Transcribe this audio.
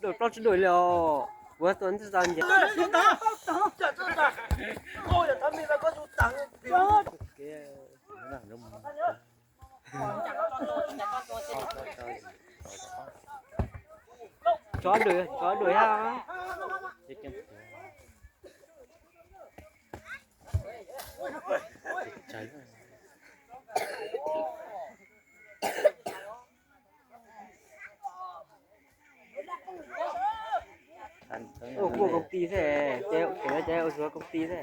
Dua plaub tsib dua li os. Kuv tua ntej tau ntiag. Tsov dwm, tsov dwm ha. Ua kuj công ty xwb, ces ua suav công ty xwb.